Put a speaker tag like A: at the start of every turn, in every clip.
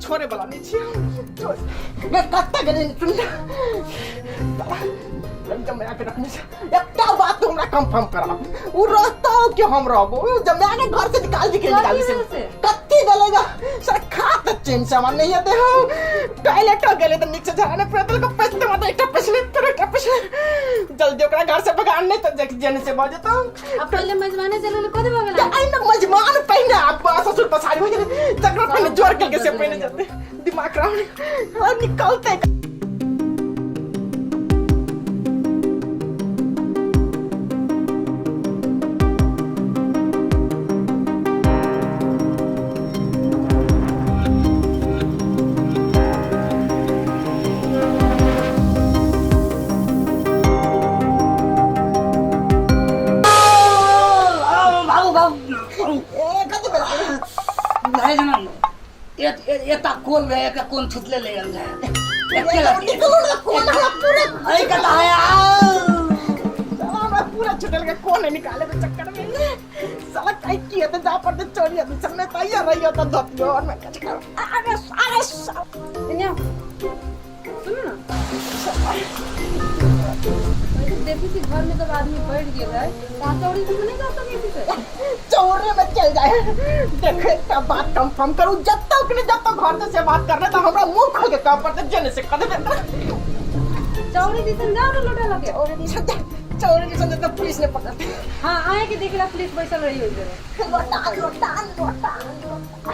A: छोड़े वाला नहीं छी मैं कत्ता गेलै सुन जमा के रखने छै एकटा बात तो हमरा कंफर्म करा उ रहतो कि हम रहबो उ जमा के घर से निकाल दी के निकाल से कत्ती गेलै गा सर खा त चैन से नहीं आते हो टॉयलेट गेलै त नीक से झाड़ने पड़तल को पैसे मत एकटा पैसे फिर एकटा पैसे जल्दी ओकरा घर से भगान नहीं त जेने से भऽ जेतौ।
B: अब पहले मेजबाने चले ले कदे भगला।
A: आई न मेजबान पहिने आप ससुर पसारी हो गेलै तकरा पहिने जोर के से पहिने जते दिमाग खराब और निकलते।
C: भागू भागू।
A: ए कति बेला
C: नहीं जना एकटा कोन रहे, एकटा कोन छुटले ले गेल रहे।
A: निकलो ना कोन हमरा पूरा
C: अरे कता है आ
A: साला हमरा पूरा छुटल के कोन निकाले के चक्कर में साला काई की है तो जा पर तो चोरी है सब में तैयार रही हो तो धोतियो और मैं कच कर अरे अरे साला।
B: एने आओ। सुनू ना, वैसे देखी थी घर में जब आदमी बैठ गया है कहाँ चौड़ी से नहीं जा सके से।
A: चौरे में चल जाए। देखे एकटा बात कंफर्म करू जब तक नहीं जब तक घर से बात करने तो हमरा मुंह खोल के काम पर जने से कर दे।
B: चौड़ी दिसन जाओ ना लोटा लगे।
A: चौरे दिसन जा, चौरे दिसन तो पुलिस ने पकड़।
B: हाँ आए के देखला पुलिस बैसल रही हो इधर।
A: लोटा लोटा लोटा लोटा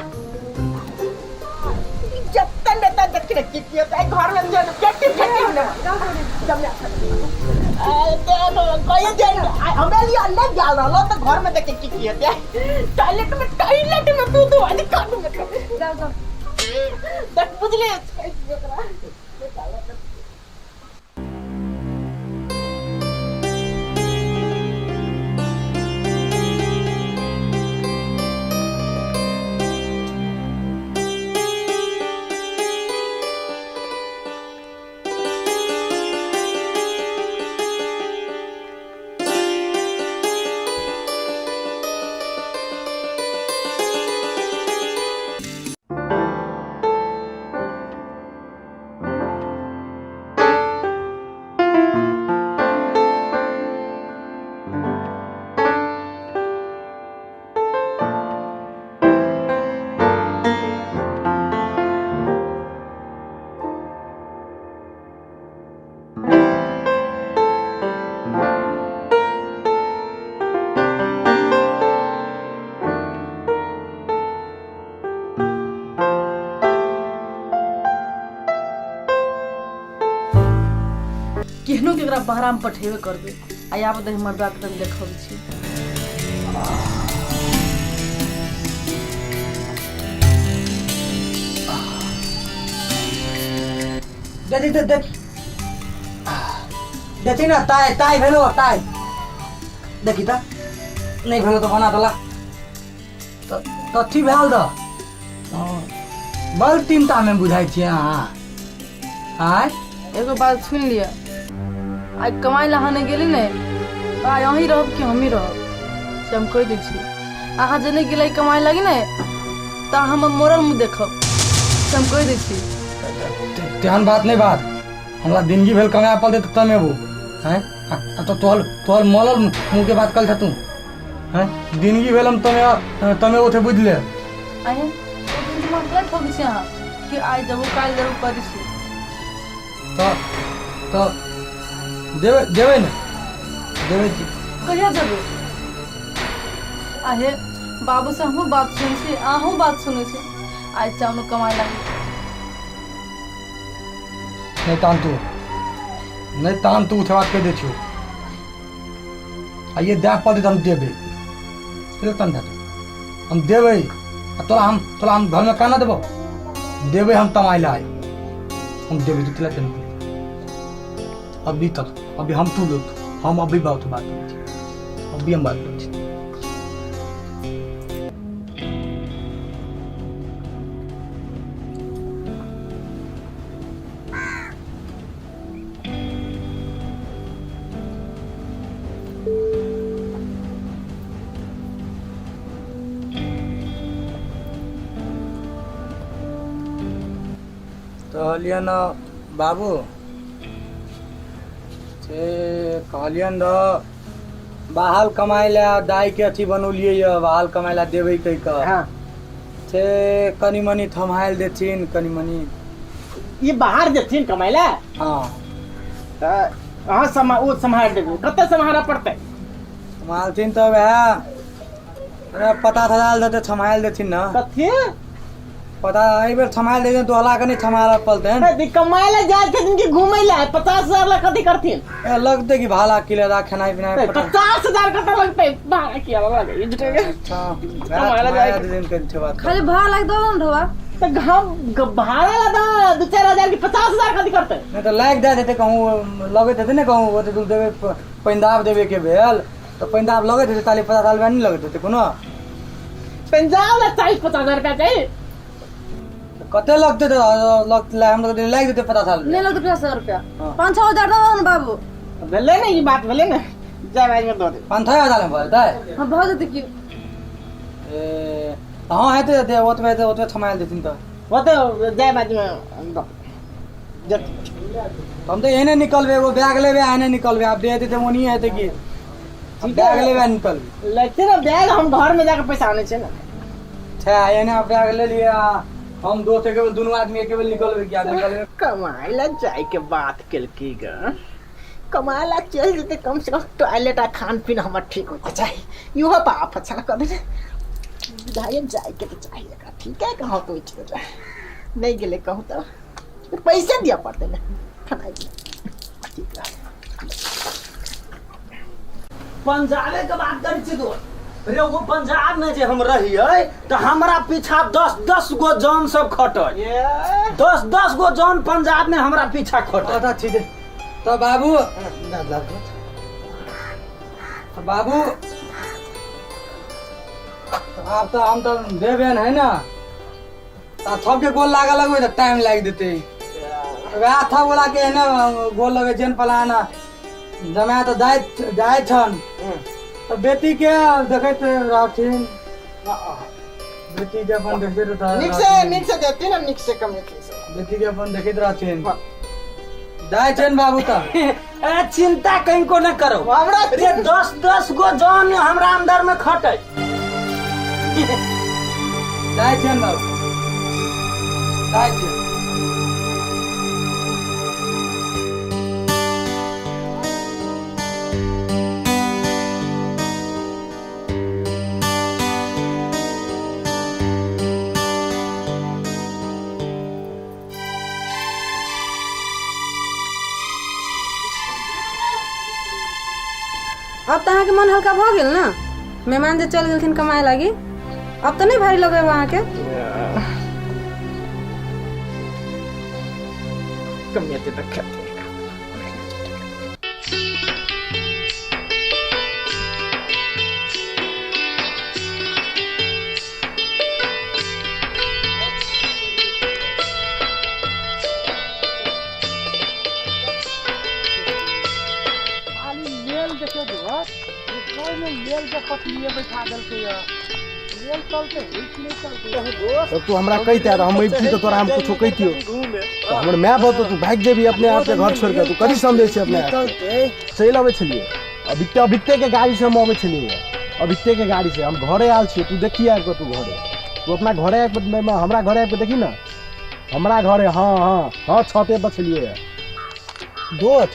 A: जब तक नेता देख के की किया तो घर में जाने पेटी फेटी ने
B: जाओ चौड़ी।
A: जब मैं कहिए जे हमरा लिए अंदर जाल रहलो तो घर में देखे की किया ते टॉयलेट में तू तू आज काट में
B: जाओ जाओ।
A: देख बुझले
D: केहनो के एकरा बहराम पठेबे करबे आ आब दही मर्दा के तनी देखब छी।
C: देखी देख देख देखी ना ताय ताय भेलो ताय देखी त नहीं भेलो तो बना दला। कथी भेल दऽ हँ, बड़ चिन्तामे बुझाइ छियै अहाँ आँय।
D: एगो बात सुनि लिअ, आइ कमाइ लए अहाँ नहि गेली ने तऽ आइ अहीं रहब कि हमही रहब, से हम कहि दै छी। अहाँ जे नहि गेलै कमाइ लागी ने तऽ अहाँ हमर मरल मुँह देखब, से हम कहि दै छी।
C: तेहन बात नहि बात, हमरा जिंदगी भेल कमाए पड़तै तऽ कमेबो। हैं आ तो तोहर तोहर मरल मुँह के बात कल तू हैं। जिंदगी भेल हम तमे तमे ओथे बुझ ले।
D: आइ दिमाग ठोक छी अहाँ कि आइ देबो काल्हि देबो करै छी।
C: तऽ तऽ देबै देबै ने देबै की।
D: कहिया देबै? आहे बाबू से हमहूँ बात सुनै छी, अहूँ बात सुनै छी। आइ चाउनो कमाए लागी।
C: नहि तान तू, नहि तान तू उठे बात कहि दै छियौ। आइए दए पड़तै तऽ हम देबै, तन दए हम देबै। आ तोरा हम घरमे केना देबौ? देबै हम तमाइ लाए हम देबै। तू तेला टेंशन अभी तक अभी हम तू लोग हम अभी बात बात करै छी, अभी हम बात करै छी। कहलियन बाबू से कहलियन रह बाहर कमाइ लए दाइ के अथी बनौलियै यऽ, बाहर कमाइ लए देबै कहि कऽ।
A: हाँ।
C: से कनि मनि थम्हाइल देथिन कनि मनि।
A: ई बाहर जेथिन कमाइ लए?
C: हाँ।
A: तऽ अहाँ समा ओ सम्हारि देबै? कते सम्हारऽ पड़तै?
C: सम्हालथिन तऽ वएह अरे 50,000 देतै, थम्हाइल देथिन ने।
A: कथी?
C: पता एहि बेर थम्हाइल देथिन तो हला के नहि थम्हारऽ पड़तनि।
A: अरे, कमाइ लए जाइ छथिन कि घुमै लए? 50,000 लए कथी करथिन?
C: ए, लगतै कि भाड़ा किलेदा खेनाइ पिनाइ।
A: 50,000 कतऽ लगतै? भाड़ा किया लगै? ई झूठे के।
C: अच्छा,
A: कमाइ लए जाइ।
C: देथिन कनि छै बात।
B: खाली भाड़ा लागि दो ने ढोआ।
A: तऽ हम भाड़ा लगा 2-4 हजार के 50,000 कथी करतै?
C: नहि तऽ लागि दए देतै कहूँ, लगैत हेतै ने कहूँ ओते दूर देबै पैंदाब देबे के भेल तऽ पैंदाब लगैत हेतै 40-50 हजार रुपया नहि लगैत हेतै कोनो?
A: पंजाब ला 40-50 हजार रुपया चाही?
C: तऽ कते लगतै? तऽ लगतै हमरा तऽ लागि जेतै 50,000
B: नहीं
C: रुपया।
B: लगते 50,000 रुपया।
C: हाँ।
B: 5-6 हजार दो ने बाबू।
A: भेलै ने, ई बात भेलै ने, जाय बाज में दऽ देब।
C: 5-6 हजार मे भऽ जेतै?
B: हाँ, भऽ जेतै की।
C: ए हँ, हेतै हेतै, ओतबे हेतै, ओतबे थमायल देथिन तऽ।
A: ओते जाय बाज में दऽ देब।
C: हम तऽ एहने निकलबै, एगो बैग लेबै आ एहने निकलबै। आब दे हेतै तऽ ओनहिए हेतै की।
A: ठीक
C: बैग
A: है।
C: लेबै आ निकलबै।
A: लेते ने बैग, हम घर में जाके पैसा आनै छै ने।
C: छै एहने बैग ले लिए आ हम दोस्त एके बेर दुनू आदमी एके बेर निकलबै किया निकलबै।
A: कमाइ ला जाय के बात केलकी ग, कमाइ ला चलि जेतै, कम से कम टॉयलेट आ खान पीन हमर ठीक होइके चाही। इहो बाप अच्छा कऽ देने बुझाइए। जायके तऽ चाही एकरा, ठीक है। कहूँ तो उठि कऽ नहि गेलै कहूँ तऽ पैसे दिअ पड़तै ने खेनाइ ठीक है।
E: पंजाबे के बात करै छी दोस्त रे, वो पंजाब में जे हम रहियै तऽ हमरा पीछा 10-10 गो जन सब खटै। 10-10 गो जन पंजाब में हमरा पीछा खटै।
C: अच्छा ठीक है तऽ बाबू, तऽ बाबू आब तऽ हम तऽ देबेन है ने, तऽ थपके गोल लागऽ लगबै तऽ टाइम लागि जेतै। वएह थप वाला के एहने गोल लगै जेन पलाना जमाए तऽ जाइ जाइ छन तऽ बेटी के देखैत रहथिन, बेटी के अपन देखैत रहथिन।
A: नीक से नीक से देती ने, नीक से कम से।
C: बेटी के अपन देखैत रहथिन। जाइ छनि बाबू तऽ।
E: ए चिंता कहीं न करो।
A: हमरा
E: रे 10-10 गो जन हमरा अंदर में खटै।
C: जाइ छनि बाबू, जाइ छनि।
B: अब तऽ अहाँके मन हल्का भऽ गेल ने? मेहमान जे चलि गेलखिन कमाए लागी, अब तऽ नहि भारी लगै अहाँके?
A: कमियते तऽ खेतै।
C: लेल के पटलिए बैठा देलकै या लेल चलते कि नहि चलते।
F: तब तू हमरा कहिते तऽ हम अबिती तऽ तोरा हम कुछो कहितियौ। तऽ हमर माय बाप तऽ तू भागि जेबही अपने आपके घर छोड़ि कऽ, तू कथी समझै छी अपने आपके? चलि अबै छलियै अबिते अबिते के गाड़ी से हम अबै छलियै, अबिते के गाड़ी से हम घरे आयल छियै। तू देखी आबि कऽ, तू घरे, तू अपना घरे आबि कऽ, हमरा घरे आबि कऽ देखी ने, हमरा घरे। हँ हँ हँ, छते पर छलियै।
C: दोस्त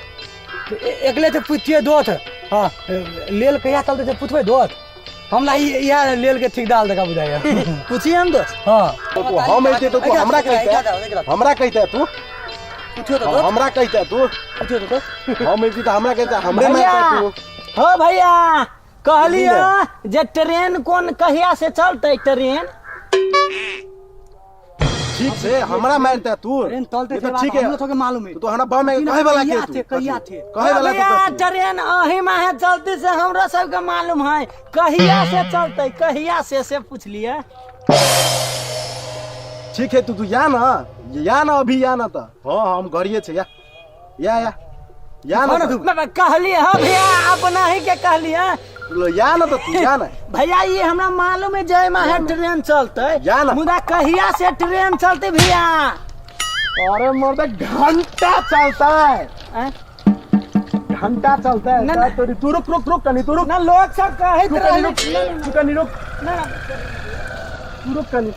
C: एकले तऽ पुछिए दोस्त, हँ लेल कहिया चलतै से पुछबै दोस्त हमरा। इएह लेल के ठेकेदार जकाँ बुझाइया।
A: पूछिए हम दोस्त।
C: हँ।
F: तो तू हम अइते तऽ तू हमरा कहिते, हमरा कहिते तू।
C: पुछियो तऽ दोस्त।
F: हमरा कहिते तू।
C: पुछियो तऽ दोस्त।
F: हम अइती तऽ हमरा कहिते, हमरे
E: भैया।
F: मारते तू।
E: हो भैया, कहलियै जे ट्रेन कोन कहिया से चलतै ट्रेन?
F: ठीक छै, हमरा मारते तू।
C: ट्रेन चलते
F: ये
C: से
F: तऽ
C: बात
F: ठीक है।
C: हमरो सबके मालूम है।
F: तू हमरा बम कहे वाला के तू?
C: कहिया थे?
F: कहे वाला तू
E: भैया
F: कथी?
E: ट्रेन अही माहे चलती से हमरा सबके मालूम है, कहिया से चलतै, कहिया से पूछलियै।
F: ठीक है, तू तू या ना, या ना, अभी या ना। तऽ हाँ, हम घरिए छै, या या या या ना तू।
E: कहलियै हँ भैया, अपना ही के कहलियै।
F: लो, या ना तऽ तू या ना।
E: भैया, ये हमरा मालूम है जय माहे ट्रेन चलतै।
F: या ना।
E: मुदा कहिया से ट्रेन चलतै भैया?
F: अरे मर्द, घंटा चलता है।
E: आँय?
F: घंटा चलता है।
E: ना, ना।
F: तोरी तू रुक रुक रुक कनी, तू रुक।
E: ना, लोग सब कहैत
F: तू कनी
E: रहलै।
F: रुक, तू कनी रुक, तू रुक कनी।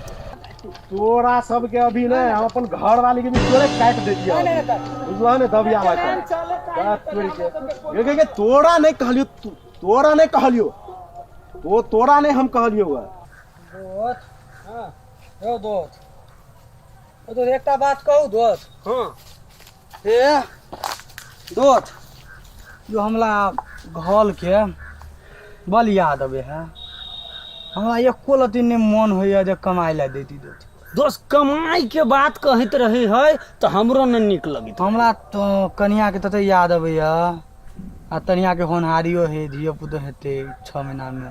F: तोरा सबके अभी ने हम अपन घर वाली के भी तोरे काट देतियै, बुझलह ने? दबिया तोरी के। गे, गे, तोरा नहीं कहलियो, तोरा नहीं कहलियो, तो तोरा नहीं हम कहलियो हुआ।
C: दोस्त, हँ यौ दोस्त, ओ दोस्त, एकटा बात कहू दोस्त?
E: हँ।
C: हे दोस्त, जो हमरा घर के बड़ याद अबै है। हमरा एको लती नहि मन होइया जे कमाइ लए दैती दोस्त।
E: दोस्त, कमाई के बात कहैत रही है तऽ हमरो न नीक लगैत।
C: हमरा तऽ कनियाके तते याद अबैया, आ तनियाके होनहारियो है, धियो पुतो हेतै 6 महीनामे।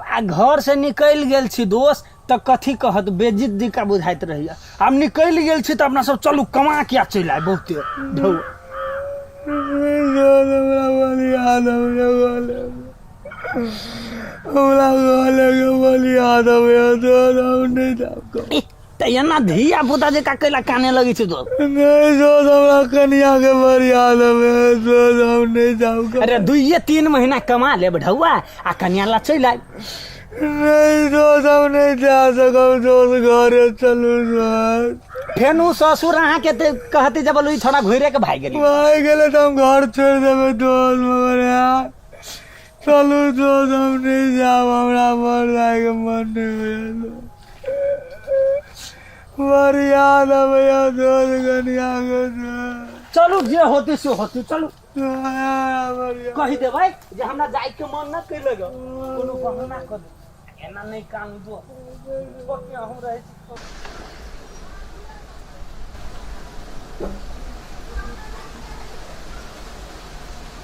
E: आ घर से निकलि गेल छी दोस्त, तऽ कथी कहत, बेजित दिका बुझाइत रहैया। आब निकलि गेल छी तऽ अपना सब चलू कमा के आ चलि आयब बहुते धौ।
C: हमरा बड़ याद अबैया, हमरा घरके बड़ याद अबैया दोस्त, हम नहि जायब।
E: ई, तऽ एना धिया पुता जकाँ कैला काने लगै छै दोस्त?
C: नहि दोस्त, हमरा कनियाके बड़ याद अबैया दोस्त, हम नहि जायब।
E: अरे, 2-3 महीना कमा लेब ढौआ, आ कनिया ला चलि आयब।
C: नहि दोस्त, हम नहि जा सकब दोस्त, घरे चलू दोस्त।
E: फेन उ ससुर अहाँके तऽ कहते जब ई थोड़ा घुरे के भागि गेली।
C: भागि गेलै तऽ हम घर छोड़ि देबै दोस्त, मगर यार चलू दोस्त, हम नहि जायब, हमरा बड़ जायके मन नहि होइया, बड़ याद अबैया दोस्त कनियाके दोस्त।
E: चलू, जे होतै से होतै, चलू।
C: बड़ याद।
E: कहि देबै जे हमरा जाइके मन न कैलक, कोनो बहाना कऽ देबै। एना नहि कानू दोस्त, हम रहै छी।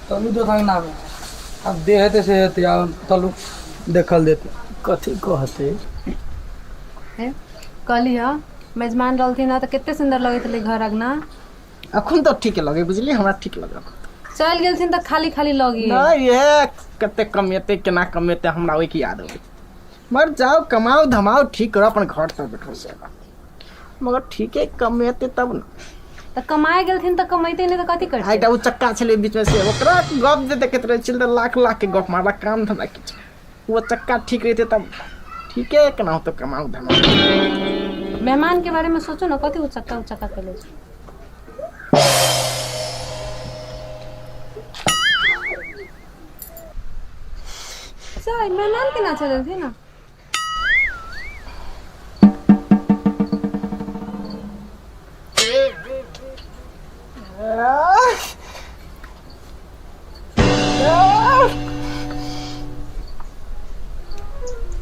C: चलू दोस्त अंगनामे, आब जे हेतै से हेतै, आब चलू, देखल जेतै।
E: कथी कहतै?
B: हे, कहली हँ, मेजमान रहलथिन हँ तऽ कते सुन्दर लगैत रहलै घर अंगना।
A: अखन तऽ ठीक लगे, बुझलियै? हमरा ठीक लगे।
B: चलि गेलथिन तऽ खाली खाली लगी।
A: नहीं, ये कते कमेते, केना कमेते, हमरा ओहिके याद अबै। मगर जाओ, कमाओ धमाओ, ठीक करो अपन घर तर बैठो से बात। मगर ठीके कमेते तब ने।
B: तऽ कमाए गेलथिन तऽ कमैते नहि तऽ कथी
A: आ
B: करतै?
A: एकटा ओ चक्का छलै बीचमे, से ओकरा गप जे देखैत रहै छलै तऽ लाख लाख के गप मारला, काम धंधा किछु। ओ चक्का ठीक रहितै तब ठीके केना होतौ कमाओ धमाओ।
B: मेहमान के बारे में सोचो ना, कथी उचक्का उचक्का कैले छै? सर, मेहमान केना चललथिन ना?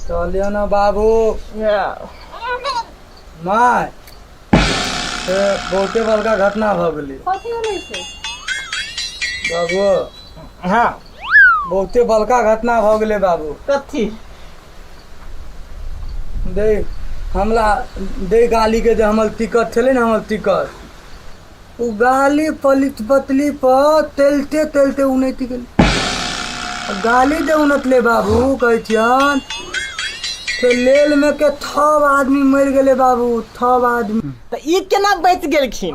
C: चलियौ ने बाबू। माय से बहुते बड़का घटना भऽ गेलै।
B: कथी होलै से?
C: बाबू।
A: हाँ।
C: बहुते बड़का घटना भऽ गेलै बाबू।
A: कथी?
C: दे हमरा दे गाली के जे हमर टिकट छलै ने, हमर टिकट ओ गाली पलित पतली पर तेलते तेलते उनैत गेलै। गाली दे उनतले बाबू कहै छियन से लेल में के थब आदमी मरि गेलै बाबू थब आदमी।
A: तऽ ई केना बचि गेलखिन?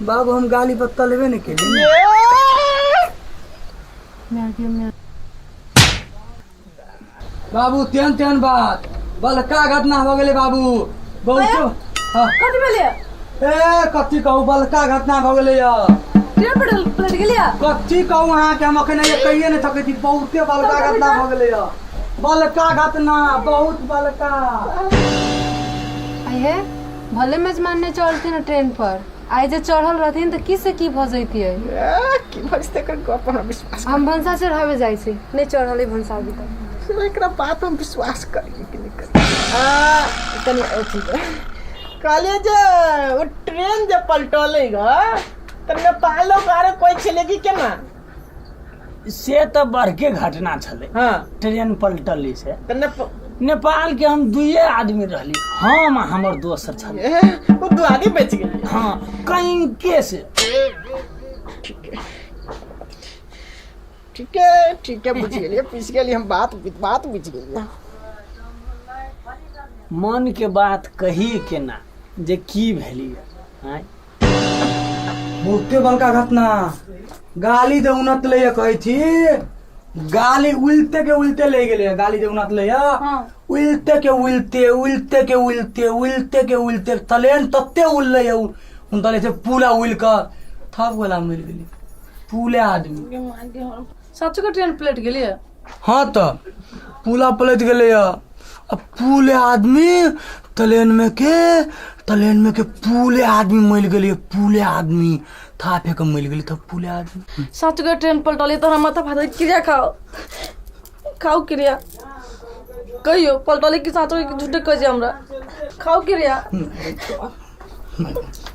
C: बाबू हम गाली पर तलबे नहि केली। बाबू तेहन तेहन बात बलका घटना हो गेलै बाबू बहुत। हाँ।
D: कथी भेलै?
C: ए कथी कहू, बलका घटना भऽ गेलै यऽ।
D: ट्रेन पटल पलट गेलियै?
C: कथी कहू अहाँके, हम अखन ये कहिए नहि सकै छी। बहुते बलका घटना भऽ गेलै यऽ, बलका घटना, बहुत बलका।
B: आइ हे भले मेजमान नहि चढ़लथिन ट्रेन पर, आइ जे चढ़ल रहथिन तऽ की से की भऽ जैतियै।
A: ए, की भऽ जेतै एकर गप हमरा विश्वास।
B: हम भनसा चढ़ाबे जाइ छी, नहि चढ़ल अइ भनसा अभी तक।
A: से एकरा बात हम विश्वास करिए कि नहि करिए? आ, कनि अथी कहलियै जे ओ ट्रेन जे पलटलै ग तऽ नेपालो आरो कोइ छलै कि केना?
E: से तऽ बड़के घटना छलै।
A: हाँ।
E: ट्रेन पलटली से
A: तऽ
E: नेपाल के हम दुइये आदमी रहली, हम आ हमर दोस्त छलै।
A: ए, ओ दू आदमी बचि गेलै?
E: हाँ, कहीं से।
A: ठीक है, ठीक है, बुझि गेलियै, बुझि गेलियै हम, बात बात बुझि गेलियै।
E: मन के बात कही केना जे की भेलियै आँय?
C: बहुते बड़का घटना, गाली दे उनत ले कहै छी, गाली उलते के उलते ले गेलै, गाली दे उनत ले।
D: हाँ।
C: उलते के उलते, उलते के उलते, उलते के उलते, तलेन तते उललै उन तले से पूरा उल कऽ थप गोला मिल गेलै पूरे आदमी।
D: सच के ट्रेन पलट गेलियै?
C: हाँ तऽ पूला पलटि गेलै आ पूरे आदमी ट्रेन में के, ट्रेन में के पूरे आदमी मरि गेलै, पूरे आदमी था फेंक मरि गेलै तब पूरे आदमी।
D: सच के ट्रेन पलटलियै? तोरा माथा फाटल। क्रिया खाओ, खाओ क्रिया। कहियो पलटलियै कि साँचो के झूठे कहै छै हमरा? खाओ क्रिया,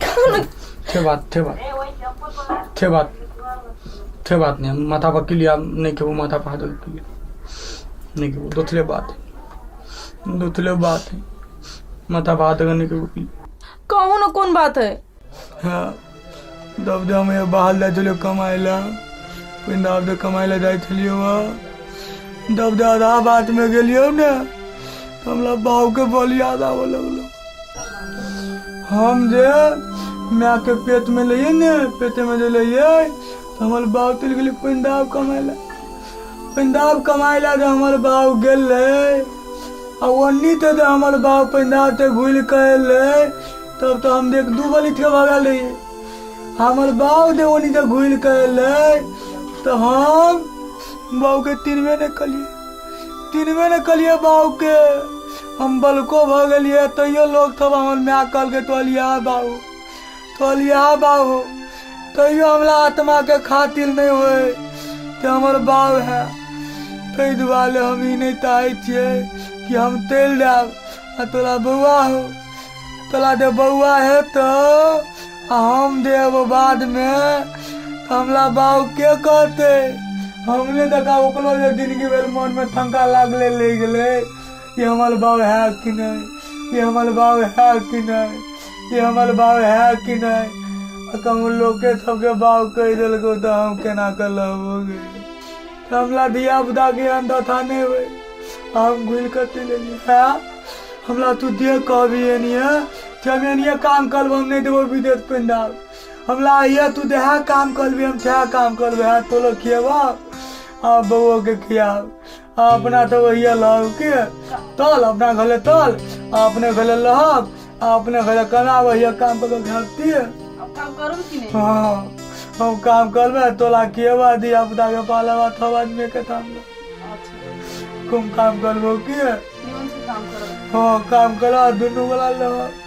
D: खाओ ने।
C: थे बात, थे बात, थे बात, थे बात नहीं। माथा पर क्लियर नहीं खेबो, माथा पर हाथ क्लियर नहीं खेबो। दोसरे बात है, दोसरे बात है, माथा पर हाथ नहीं खेबो।
D: कहू ने, कोन बात है?
C: हाँ, तब जब हम ये बाहर जाइ छलियै कमाइ लए, पंजाब जे कमाइ लए जाइ छलियै वहाँ, तब जे आधा बात में गेलियौ ने तऽ हमरा बाबूके बोल याद आबऽ लगलो। हम जे मायके पेटमे लैयै ने, पेटमे जे लैयै तऽ हमर बाप चलि गेलै पंजाब कमाइ लए। पंजाब कमाइ लए जे हमर बाप गेलै आ ओन्नी तऽ जे हमर बाप पंजाब से घुरि कऽ एलै, तब तऽ हम देख दू बलित के भगल रहियै। हमर बाप जे ओन्नी से घुरि कऽ एलै तऽ हम बाबूके तिनबे नहि कलियै, तिनबे नहि कलियै बाबूके। हम बलको भऽ गेलियै, तैयो लोक सब हमर माय कहलकै तोलिया बाबू, तोलिया बाबू, तैयो हमरा आत्माके खातिर नहि होइ तऽ हमर बाप है। ताहि दुआरे हम ई नहि चाहै छियै कि हम चलि जायब आ तोरा बौआ हो। तोरा जे बौआ हेतौ आ हम जे एबो बादमे तऽ हमरा बाबू के कहतै? हमरे देखा ओकरो जे जिनगी भेल मनमे शंका लागले रहि गेलै कि हमर बाप है कि नहि, कि हमर बाप है कि नहि, कि हमर बाप है कि नहि। आ कहूँ लोके सबके बाप कहि देलकौ तऽ हम केना कऽ लहबो गे? तऽ हमरा धिया पुताके एहन दशा नहि होइ। हम घुरि कऽ चलि एलियै। है हमरा तू दे कहबी एनिये कि हम एनिये काम करबो, हम नहि देबो विदेश पंजाब। हमरा ये तू देहा काम करबी, हम तेहा काम करबे। है तोरो खिएबो आ बौओ के खियाब आ अपना तो वही लहब के तल अपना घरे तल आ अपने घरे लहब आ अपने घरे कमाब, वही काम कर के खाती।
D: अब काम करब कि नहीं?
C: हाँ, हम काम करबे, तोला खिएबा, धिया पुता के पालबा, सब आदमी के सामने।
D: अच्छा।
C: कम काम करबो की?
D: निमन से काम करब।
C: हाँ, काम करो दुनू वाला लहब।